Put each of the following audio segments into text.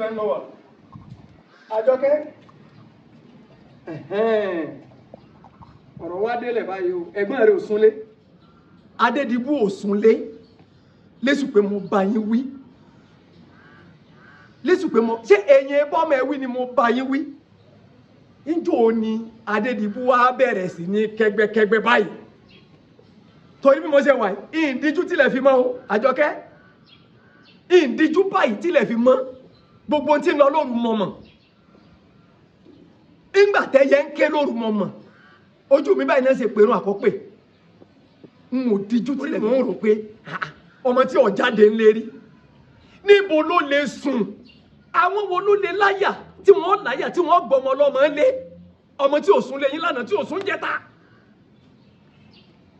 Ibẹ̀ ń lọ wà. Àjọkẹ́. Ọ̀rọ̀ wa délẹ̀ báyìí o, ẹ̀gbọ́n rẹ̀ ò súnlé. Adédìbú ò súnlé. Lésù pé mo bá yín wí. Lésù pé mo ṣé ẹ̀yin bọ́mọ ẹ wí ni mo bá yín wí. Njó ni Adédìbú wa bẹ̀rẹ̀ sí ní kẹ́gbẹ́kẹ́gbẹ́ báyìí. Torí bí mo ṣe wà yìí, ìdíjú tilẹ̀ fi mọ́ o, Àjọkẹ́. Ìdíjú báyìí tilẹ̀ fi mọ́. Gbogbo tí ń lọ lóru mọ̀mọ̀. Ńgbà tẹ́yẹ ń ké lóru mọ̀mọ̀. Ojú mi báyìí náà ṣe pèrún àkọ́pè. N ò díjú tilẹ̀ mò ń rò pé ọmọ tí ò jáde ń lérí. Níbo ló lè sùn? Àwọn wo ló lè láyà tí wọ́n láyà tí wọ́n gbọmọ lọ́mọ lé? Ọmọ tí ò sùn lé yín lánàá tí ò sùn jẹta.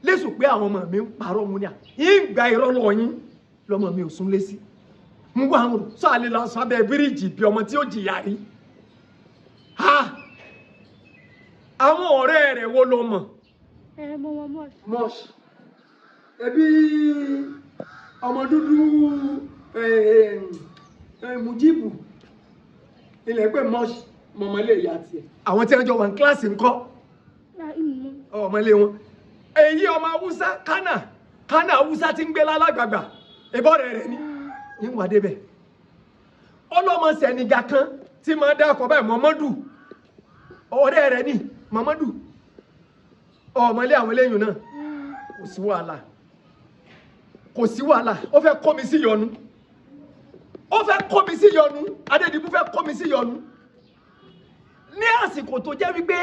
Lésù pé àwọn ọmọ mi ń parọ́ mu ní à. Yín gba irọ́ lọ yín lọ́mọ mi ò sùn lé sí. Mo wá ń rò sọ àlè lọ sọ abẹ́ bíríìjì bí ọmọ tí ó jìyà rí. Ha! Àwọn ọ̀rẹ́ rẹ̀ wo ló mọ̀? Ẹ mo mọ mọ́ọ̀ṣì. Mọ́ọ̀ṣì. Ẹbí ọmọ dúdú Mujibu ilẹ̀ pé mọ́ọ̀ṣì mọ̀mọ́ lè yá tiẹ̀. Àwọn tí wọ́n jọ wà ní kíláàsì ńkọ́? Ọmọ ilé wọn. Èyí ọmọ Haúsá Kánà Kánà Haúsá ti ń gbé lálágbàgbà ìbọ̀rẹ̀ rẹ̀ ni. Ìwà débẹ̀. Ọlọ́mọ Sẹ̀nìgà kan tí máa dá ọkọ̀ báyìí Mọ̀mọ́dù. Ọ̀rẹ́ rẹ̀ ni Mọ̀mọ́dù. Ọmọ ilé àwọn eléyìn náà. Kò sí wàhálà. Kò sí wàhálà. Ó fẹ́ kó mi sí yọnu. Ó fẹ́ kó mi sí yọnu. Adédìbú fẹ́ kó mi sí yọnu. Ní àsìkò tó jẹ́ wípé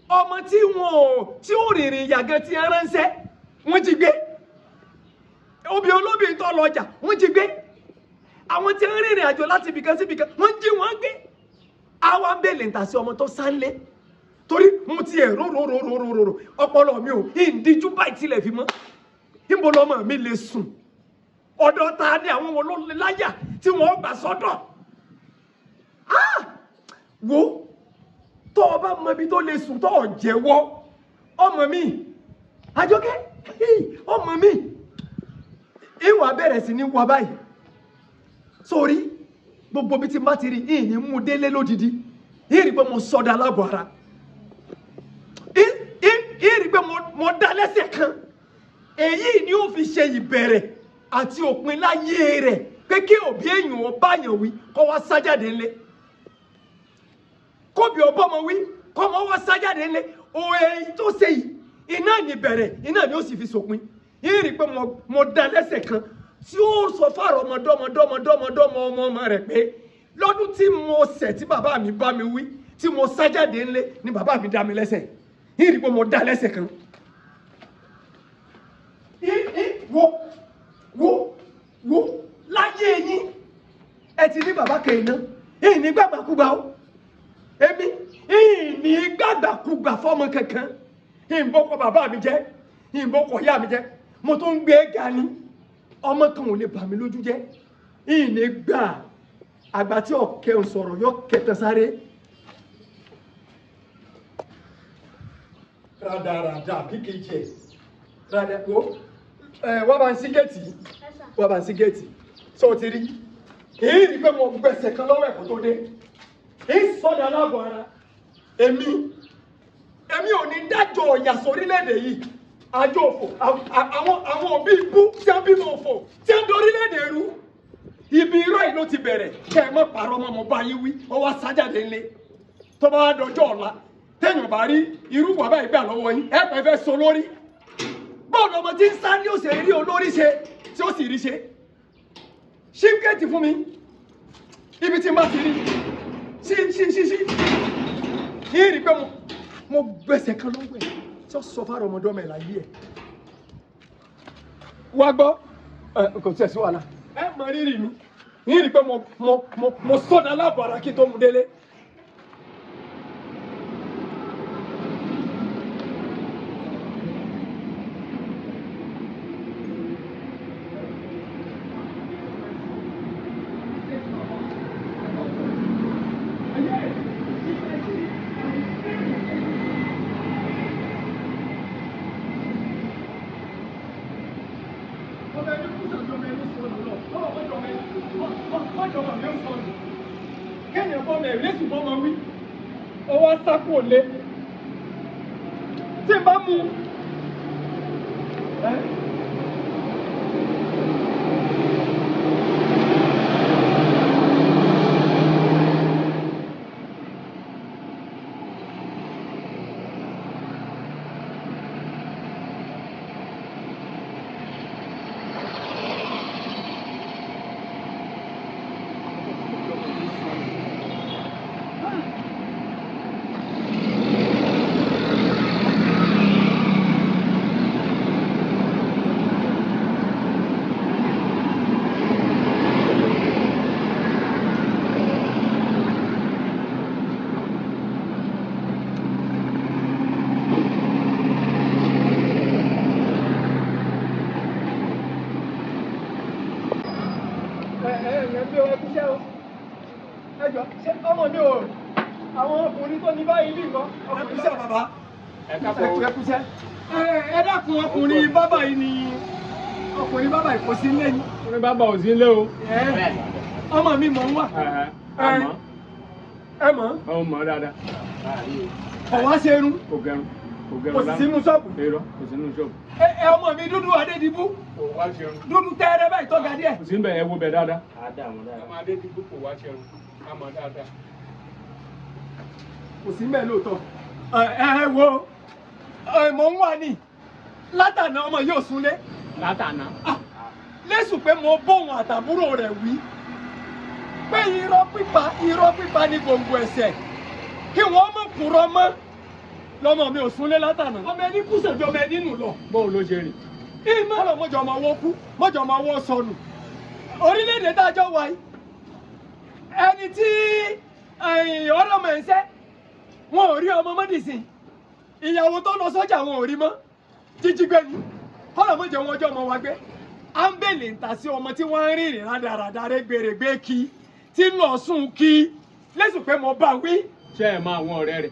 ọmọ tí wọn ò tí ò rìnrìn yàgàn tí ń ránṣẹ́ wọ́n jí gbé. Obì olóbì tó lọ ọjà wọ́n jí gbé. Àwọn tí ń rìnrìn àjò láti ibìkan sí ibìkan wọ́n jí wọ́n gbé. Àwa ń bèlè ń tà sí ọmọ tó sánlé. Torí mo ti ẹ̀ róróróróróró ọpọlọ mi ò ìdíjú báyìí tilẹ̀ fi mọ́. Níbo lọmọ mi lè sùn? Ọ̀dọ̀ ta ni àwọn wọn ló lè láyà tí wọ́n gbà sọ́dọ̀? Wo tó o bá mọ ibi tó lè sùn tó o jẹ́wọ́ ọmọ mi Àjọkẹ́ ọmọ mi ìwà bẹ̀rẹ̀ sí ní wá báyìí. Sórí gbogbo bí tí n bá ti rí ìyìn mú délé lódidi ìyìn rí pé mo sọdá lágọ̀ọ́ ara. Ìyìn rí pé mo dá lẹ́sẹ̀ kan. Èyí ni ó fi ṣe ìbẹ̀rẹ̀ àti òpin láyé rẹ̀ pé kí òbí èèyàn ó báyàn wí kó wá sájáde ńlé. Kóbi ọbọ̀mọ wí kó mọ wá sájáde ńlé. Òye èyí tó ṣe yìí iná ní bẹ̀rẹ̀ iná ni ó sì fi sòpin. Ìyìn rí pé mo dá lẹ́sẹ̀ kan tí ó sọ fáàrọ̀ ọmọdọ́mọdọ́mọdọ́mọdọ́mọ ọmọ ọmọ rẹ̀ pé lọ́dún tí mo ṣẹ̀ tí bàbá mi bá mi wí tí mo sájáde ńlé ni bàbá mi dá mi lẹ́sẹ̀. Ìyìn rí pé mo dá lẹ́sẹ̀ kan. Wo wo wo láyé yín ẹ ti ní bàbá kan iná ìyìn ní gbàgbàkúgbà o. Èmi ìyìn ní gbàgbàkúgbà fọmọ kankan. Ìyìn bọ́kọ bàbá mi jẹ́, ìyìn bọ́kọ ìyá mi jẹ́, mo tún ń gbé ga ni. Ọmọ kan ò lè bà mí lójú jẹ́. Ìyìn ní gbà àgbà tí ọ̀kẹ́ ń sọ̀rọ̀ yọ kẹtẹ sáré. Ràdàràdà bí kejì ẹ̀. Ràdà wo ẹ wá bá ń sí géètì. Wá bá ń sí géètì. Sọ ti rí? Èyí rí pé mo gbẹ̀sẹ̀ kan lọ́wọ́ ẹ̀kọ́ tó dé. Èyí sọ̀dọ̀ aláàbọ̀ ara. Èmi ò ní dájọ́ ọ̀yà sórílẹ̀-èdè yìí. Àjọ òfò àwọn òbí ibú tí wọ́n bímọ òfò tí wọ́n dorílẹ̀-èdè rú. Ibi irọ́ yìí ló ti bẹ̀rẹ̀. Kẹ́ ẹ má parọ́ mọ́ mo bá yín wí. Ó wá sájáde ńlé. Tó bá wá dọjọ́ ọ̀la, téèyàn bá rí irú wà báyìí gbà lọ́wọ́ yín, ẹ pẹ́ fẹ́ so lórí. Bọ́ọ̀lù ọmọ tí ń sá ní òsè rí olórí ṣe tí ó sì rí ṣe. Ṣí géètì fún mi. Ibi tí n bá ti rí. Ṣí ṣí ṣí ṣí. Yín rí pé mo gbẹ̀sẹ̀ kan lọ́wọ́ ẹ̀ tí ó sọ fáwọn ọmọdé ọmọ ẹ̀ láyé ẹ̀. Wá gbọ́, kò tiẹ̀ sí wàhálà. Ẹ mọ rírì mi. Yín rí pé mo sọ̀dá láàbọ̀ ara kí n tó mu délé. bọ́mọ ẹ̀ lẹ́sù bọ́mọ wí, ó wá sá kúrò lé. Tí n bá mú ẹ. Ẹ ẹ ẹ bí o, ẹ kúṣẹ́ o. Ẹ jọ, ṣé ọmọ mi ò, àwọn ọkùnrin tó ní báyìí bí nǹkan? Ẹ kúṣẹ́ bàbá. Ẹ káàbọ̀. Ẹ kúṣẹ́. Ẹ dákun, ọkùnrin bábà yìí ni, ọkùnrin bábà yìí kò sí nílé ni? Ọkùnrin bàbá ò sí nílé o. Ẹ, ọmọ mi mọ̀ ń wà. Àmọ́ Ẹ mọ̀? Ọ mọ̀ dáadáa. Kò wá ṣe irun? Kò gẹrun. Kò gẹrun. Kò sì sínú ṣọ́ọ̀bù? Irọ́, kò sínú ṣọ́ọ̀bù. Ẹ ọmọ mi dúdú Adédìbú. Kò wá ṣerun. Dúdú tẹ́rẹ́ báyìí tó ga díẹ̀. Kò sí ń bẹ̀, ẹ wo bẹ̀ dáadáa. Ọmọ Adédìbú kò wá ṣerun. A mọ̀ dáadáa. Kò sí mbẹ̀ lóòótọ́. Ẹ ẹ wo, ẹ mọ̀ ń wà ní látàná, ọmọ yóò súnlé. Látàná. Lẹ́sùn pé mo bóun àtàbúrò rẹ̀ wí pé irọ́ pípa, irọ́ pípa ní gbòǹgbò ẹ̀ṣẹ̀, kí wọ́n mọ̀ kúrọ́ mọ́, lọ́mọ mi ò súnlé látàná. Ọmọ ẹni kú sèjọ ọmọ ẹni nù lọ. Bóun ló ṣe rìn? Ìmọ̀ ọ̀rọ̀ mọ́jọ ọmọ owó kú, mọ́jọ ọmọ owó sọnù. Orílẹ̀-èdè tá a jọ wà yìí, ẹni tí ọ̀rọ̀ ọmọ ẹ̀ ń sẹ́, wọn ò rí ọmọ mọ́dìsìn. Ìyàwó tó lọ sọ́jà, wọn ò rí mọ́, jíjí gbé ni. Kọ́lọ̀ mọ́jọ wọn ọjọ́ ọmọ wa gbé áńbẹ̀lì ń ta sí ọmọ tí wọ́n ń rìnrìn rádaràdà rẹ́gbẹ̀rẹ̀gbẹ̀ kí tí ń lọ sùn kí lẹ́sùn pé mo bá wí. Ṣé ẹ mọ àwọn ọ̀rẹ́ rẹ̀?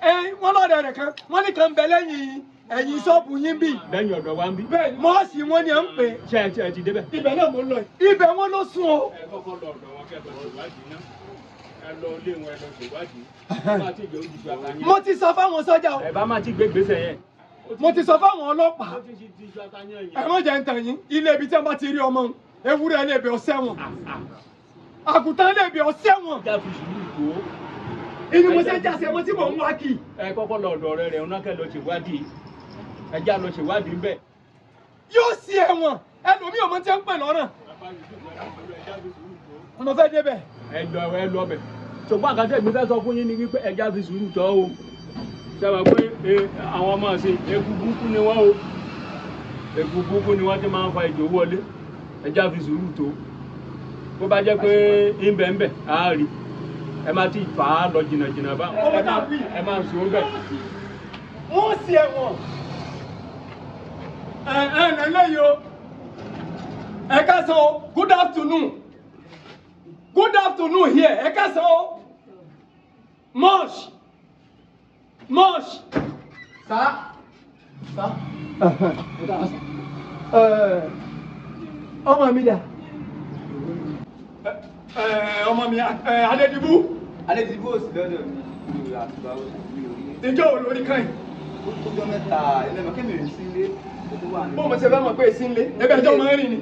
Ẹ wọ́n lọ́dẹ rẹ̀ kan, wọ́n ní kan bẹ lẹ́yìn ẹ̀yìn ṣọ́ọ̀bù yín bì. Lẹ́yìn ọ̀dọ̀ wa ń bí. Bẹ́ẹ̀, mọ́ọ̀sì wọn ni à ń pè é. Ṣé ẹ ti débẹ̀? Ibẹ̀ náà mo ń lọ yìí, ibẹ̀ wọn ló sùn o. Ẹ kọ́kọ́ lọ ọ̀dọ̀ wọn kẹ́ lọ ṣèwádìí náà. Ẹ lọ ilé wọn, ẹ lọ ṣèwádìí. Ẹ má ti gbé ojúṣe àtàyàn. Mo ti sọ fáwọn sọ́jà o. Ẹ bá má ti gbé gbèsè yẹn. Mo ti sọ fáwọn ọlọ́pàá. Ó ti ṣe ti ṣe àtàyàn yẹn. Ẹ má jẹ́ ń tàn yín, ilé ibi tí wọ́n bá ti rí ọmọ òun, ewúrẹ́ lè bẹ̀ ọ̀sẹ̀ wọn, àgùntàn lè bẹ̀ ọ̀sẹ̀ wọn. Ìjà fi sùúrù tó. Inú mo ṣe ń jáse mo tí mò ń wá kì í. Ẹ kọ́kọ́ lọ ọ̀dọ̀ ọ̀rẹ́ rẹ̀ ọ̀nà kẹ́ lọ ṣèwádìí. Ẹ já lọ ṣèwádìí ń bẹ̀. Yóò sí ẹ̀wọ̀n, ẹlòmíì ò mọ tí ń pè lọ́rùn. Mo fẹ́ débẹ̀. Ẹ lọ, ẹ lọ bẹ̀. Ṣùgbọ́n àkàtà èmi fẹ́ sọ fún yín ni wípé ẹ já fi sùúrù tọ́ o. Ṣé wàá pé àwọn ọmọ ṣe eku burúkú ni wọ́n o. Eku burúkú ni wọ́n ti máa ń fa ìjò wọlé. Ẹ já fi sùúrù tó. Bó bá jẹ́ pé ńbẹ̀ ńbẹ̀ á rí. Ẹ má ti fà á lọ jìnnàjìnnà báwọn. Ọmọ tá a wí. Ẹ máa sùn bẹ̀. Wọ́n sí ẹ̀wọ̀n. Ẹ ẹ lẹ́lẹ́yìí o. Ẹ káàsán o, good afternoon. Good afternoon here, ẹ káàsán o. Mosh. Mosh. Sá. Sá. Ẹ, ọmọ mi dà? Ẹ, ọmọ mi Adédìbú. Adédìbú ò sí lọ́dọ̀ mi. Mi ò àtùbà mi ò rí. Ìjọ wo lórí kan yìí? Ó tójọ́ mẹ́ta, ẹlẹ́mọ̀ kí mi ò sí ilé. Ó tó wà ní. Bó mo ṣe fẹ́ mọ̀ pé èsì ń lé? Ẹbẹ̀ ẹjọ́ máa ń rìn ni.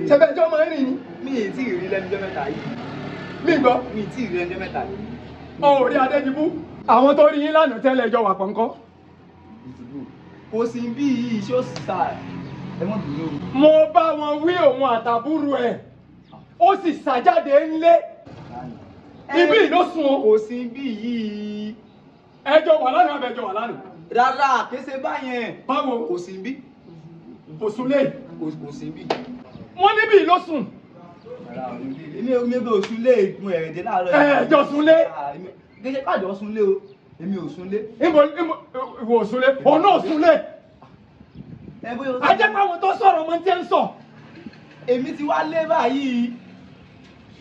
Ṣẹbẹ̀ ẹjọ́ máa ń rìn ni. Mi ì tí ì rí lẹ́nujọ́ mẹ́ta yìí. Mi gbọ́. Mi ì tí ì rí lẹ́nujọ́ mẹ́ta yìí. Ọ ò rí Adédìbú. Àwọn tó rí yín lánàá tẹ́lẹ̀ ẹjọ́ wà pọ̀nkọ́. Ìdìbò. Kò sí bí yìí ṣó sà, ẹ mọ̀ bínú. Mo bá wọn wí, òun àtàbúrò ẹ̀. Ó sì sàjáde ńlé. Ibí ló sùn o. Kò sí bí yìí. Ẹjọ́ wà lánàá, abẹ́jọ́ wà lánàá. Rárá, kìí ṣe báyẹn. Báwo? Kò sí bí. Kò sùn lé. Kò sí bí. Wọ́n níbí ló sùn. Èmi ò mi ò súnlé, ìgun ẹ̀rẹ̀dẹ̀ láàárọ̀. Ẹ jọ súnlé. Kìí ṣe káàjọ súnlé o. Èmi ò súnlé. Níbo níbo ìwò ò súnlé? Òun náà súnlé. Ẹ bóyá o. Ajẹ́ pé àwọn tó sọ̀rọ̀ ọmọ tí ń sọ. Èmi ti wá lé báyìí.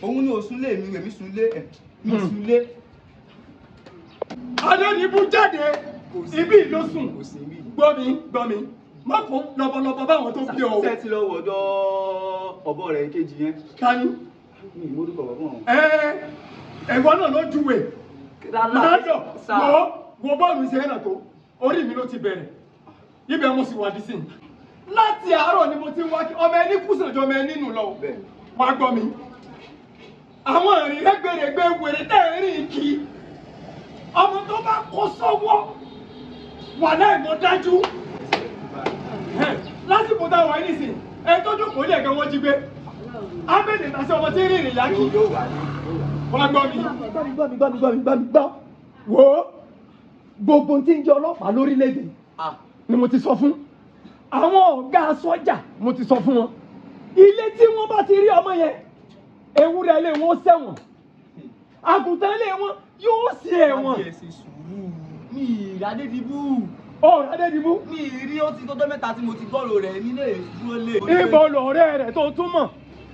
Òun ni ò súnlé, èmi èmi súnlé ẹ̀ mi súnlé. Adédìbú jáde. Kò sí. Ibí ló sùn. Kò sí bí. Gbọ́ mi, gbọ́ mi. Má kó lọ́bọ̀lọ́bọ̀ báwọn tó bí ọ o. Ṣé ti lọ wọ̀dọ̀ ọ̀bọ rẹ̀ kejì yẹn? Tani? Mi ì mórúkọ bàbá wọn. Ẹ ẹ̀wọ́n náà ló júwe. Lọ́dọ̀ wo wo bọ́ọ̀lù ṣe é nà tó, orí mi ló ti bẹ̀rẹ̀. Ibẹ̀ mo sì wà dí sí i. Láti àárọ̀ ni mo ti ń wá kí ọmọ ẹni kú sànjọ ọmọ ẹni nù lọ. Wá gbọ́ mi. Àwọn ìrìn rẹ́gbẹ̀rẹ̀gbẹ̀ wèrè tẹ̀ ń rìn kí. Ọmọ tó bá kó sọ́wọ́ wà láì mọ̀ dájú. Lásìkò tá a wà nísìn, ẹ tó jókòó lé ẹ̀gán wọn jí gbé. Ábẹ́lẹ̀ tàṣẹ ọmọ tí ń rìnrìn yá kí. Wá gbọ́ mi. Gbọ́ mi gbọ́ mi gbọ́ mi gbọ́ mi gbọ́ mi gbọ́. Wò ó, gbogbo tí ń jẹ́ ọlọ́pàá lórílẹ̀‐èdè ni mo ti sọ fún. Àwọn ọ̀gá sọ́jà mo ti sọ fún wọn. Ilé tí wọ́n bá ti rí ọmọ yẹn, ewúrẹ́ ilé wọn ṣẹ̀wọ̀n. Àgùntàn ilé wọn yóò ṣe ẹ̀wọ̀n. Ẹ ṣe sùúrù. Mi ì rí Adédìbú. Ọ̀rọ̀ Adédìbú. Mi ì rí, ó ti tọ́jọ́ mẹ́ta tí mo ti gbọ́rò rẹ̀ nílé dúró lé. Ibo lọ̀rẹ́ rẹ̀ tó tún mọ̀?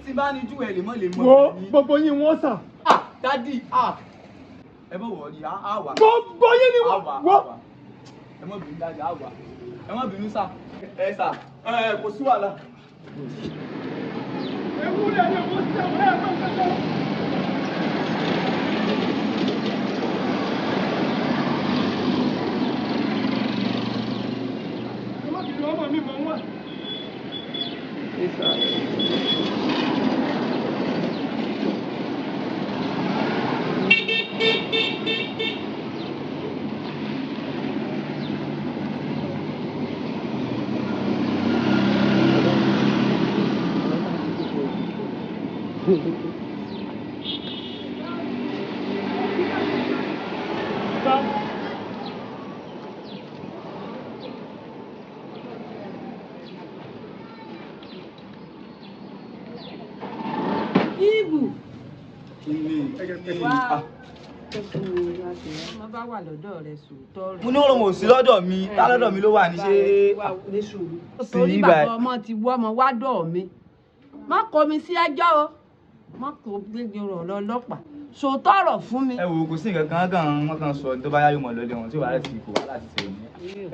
Tí bá ní júwèé lè mọ̀ lè mọ̀. Wo gbogbo yín wọ́n sà. Ah dádì ah ẹ mọ̀ wọ̀ ni á wà. Gbogbo yín ni wọ́n wọ́. Ẹ mọ̀ bínú dádì á wà. Ẹ mọ̀ bínú sà. Ẹ sà. Ẹ kò sí wàhálà. Ewúrẹ́ ni wọ́n sẹ̀wọ̀n ẹ̀ máa ń fẹ́. Ẹ má bínú ọmọ mi mọ̀ ń wà. Ibu. Kí ni? Wá. Ọmọ bá wà lọ́dọ̀ rẹ̀ sòótọ́ rẹ̀. Mo ní òun ò sí lọ́dọ̀ mi, tá lọ́dọ̀ mi ló wà ní ṣé. Ní sùúrù. Sí Torí ibà. bàbá ọmọ ti wọ́ ọmọ wá dọ̀ mi. Má kó mi sí ẹjọ́ o. Má kó gbégbé rọ̀ lọ ọlọ́pàá. Sòótọ́ ọ̀rọ̀ fún mi. Ẹ wo kò sí nǹkan kan kan wọ́n kan sọ tó bá yá yóò mọ̀ lọ́lé wọn tí ò bá rẹ̀ ti kò wá láti tẹ̀ mí.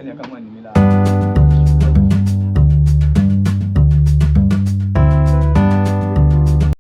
Ẹnìkan mọ̀ ní mi lára.